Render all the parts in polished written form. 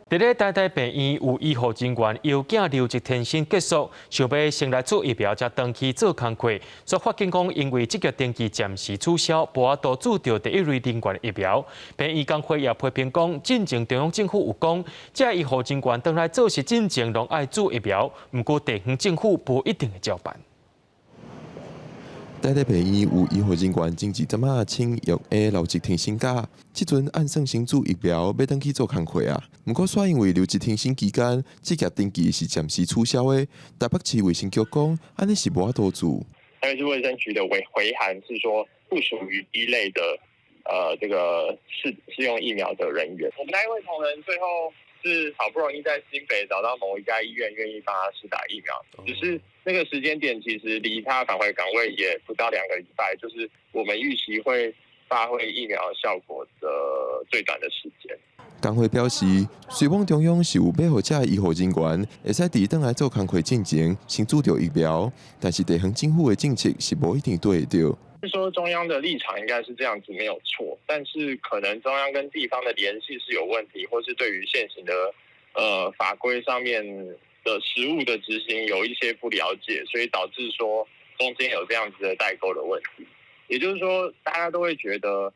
佇咧台大病院有醫護人員邀囝留職停薪結束，想欲先來注疫苗，才轉去做工課。煞發現講，因為職業登記暫時取消，無法度注著第一類人員疫苗。病院工會也批評講，進前中央政府有講，這醫護人員轉來做事進前攏愛注疫苗，毋過地方政府無一定會照辦。台大病院有醫護人員前一陣仔請藥的留職停薪假，這陣按算先注疫苗，欲轉去做工課啊。毋過煞因為留職停薪期間，職業登記是暫時取消的。台北市衛生局講，按呢是無法度注。台北市衛生局的回函是說，不屬於一類的，這個試用疫苗的人員。我們那一位同仁最後是好不容易在新北找到某一家醫院願意幫他施打疫苗，只是那個時間點其實離他返回崗位也不到2個禮拜，就是我們預期會發揮疫苗效果的最短的時間。工會表示，雖罔中央是有欲予這醫護人員會使佇轉來做工課進前先注著疫苗，但是地方政府的政策是無一定對會著。是說中央的立場應該是這樣子沒有錯，但是可能中央跟地方的聯繫是有問題，或是對於現行的法規上面的實務的執行有一些不了解，所以導致說中間有這樣子的代溝的問題。也就是說，大家都會覺得，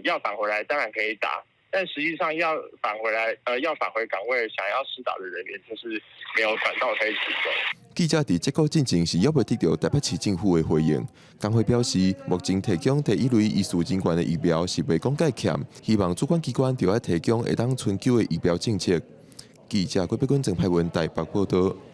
要返回來當然可以打，但實際上要返回來，要返回崗位想要施打的人員，就是沒有管道可以使用。記者佇這個進前是猶未得著台北市政府的回應。工會表示，目前提供第一類醫事人員的疫苗是袂講蓋欠，希望主管機關著愛提供會當存久的疫苗政策。記者郭碧君、鄭派文台北報道。